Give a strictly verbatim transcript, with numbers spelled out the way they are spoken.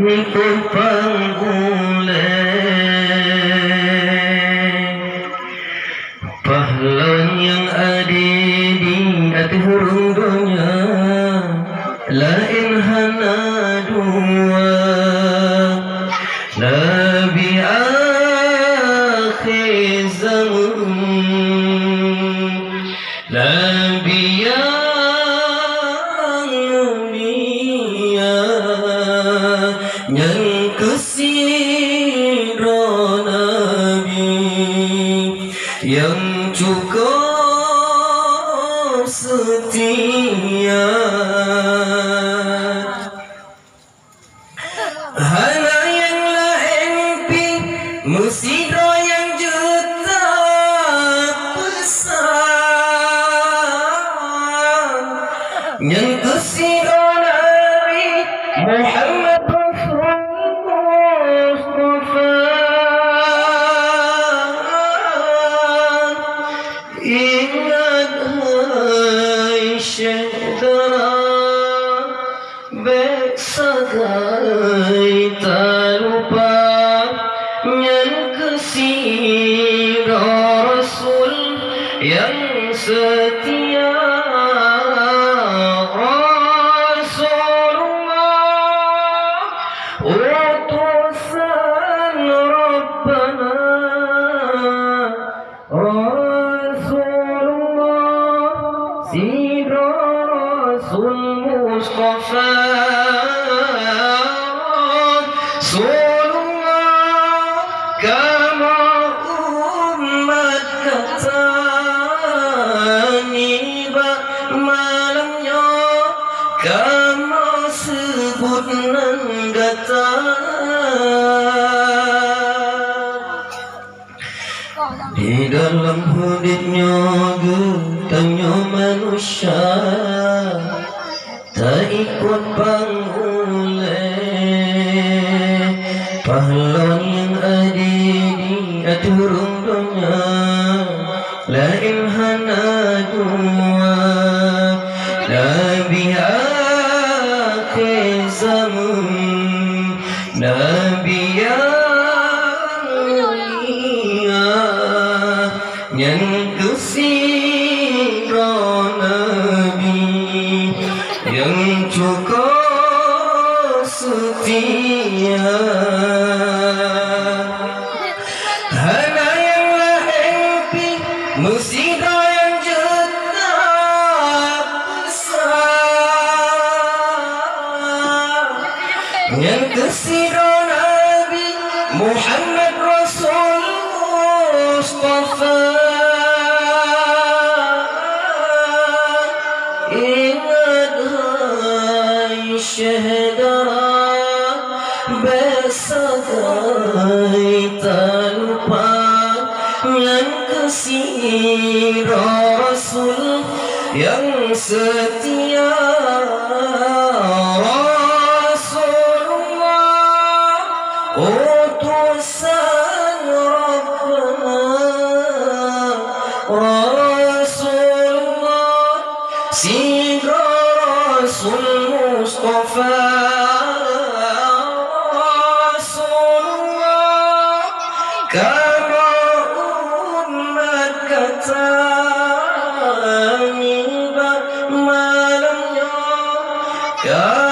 Ikot pang ulée. Pahlawan nyang ade di ateueh rhueng donya, laén hana dua. Nabi akhé zaman, Nabi nyang mulia, nyan keuh sidroe Nabi nyang cukup seutia. Hana nyang laén pih, meusidroe nyang jeuet tapeusan. Nyan keuh sidroe Nabi Muhammad Rasul Mustafa. Ingat, hai syedara, bék sagai talupa, nyan keuh sidroe Rasul nyang seutia. Rasulullah, utusan Rabbana. Rasulullah, sidroe Rasul Mustafa. Rasulullah, kamoe umat gata, nibak malam nyoe kamoe seubut nan gata. Di dalam udeb nyoe geutanyoe manusia, taikot pang ulée. Pahlawan nyang ade di ateueh rhueng donya, laén hana dua. Nabi akhé zaman, Nabi nyang mulia, nyan keuh sidroe Nabi nyang cukup seutia. Hana nyang laén pih, meusidroe nyang jeuet tapeusan. Nyan keuh sidroe Nabi Muhammad Rasul Mustafa. Ingat, hai syedara, bék sagai talupa, nyan keuh sidroe Rasul nyang seutia. Rasulullah, utusan Rabbana. Rasulullah, sidroe Rasul Mustafa. Rasulullah, kamoe umat gata, nibak malam nyoe ka